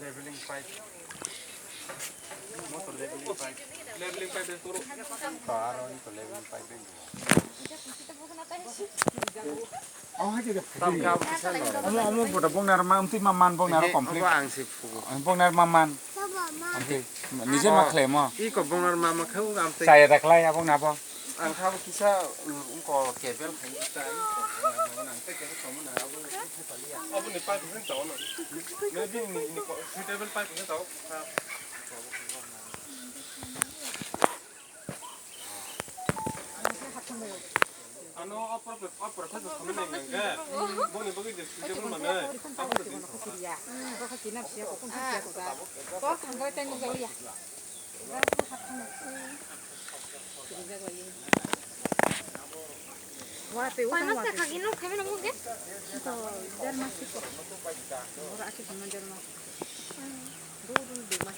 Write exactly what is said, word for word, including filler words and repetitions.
Leveling pipe. Mo to leveling pipe. Leveling pipe de toro. To aro ni to leveling pipe de. Omo, omo bota bongnar ma, amtwi ma man bongnar complete. Obo ang si phugo. Bongnar ma man. Amtwi, nije ma khlemo. Iko bongnar ma ma khau amtwi. Chaya da khlai abong na bo. Ang kha bo kisa, mm, ko cable khai ta, ang ko nang nang te ke ko mo na abo. Abo ni pipe ni tao na. Maybe ni, ni ko suitable pipe ni tao. Ano opor opor kha ko nang nang ke. Bo ni bo ke suitable ma na. Abo ni. Koi mas ka khagin no khaimano mungke? Ito, der mas ito. Ora ake kono der mas. Dua, dua, dua mas.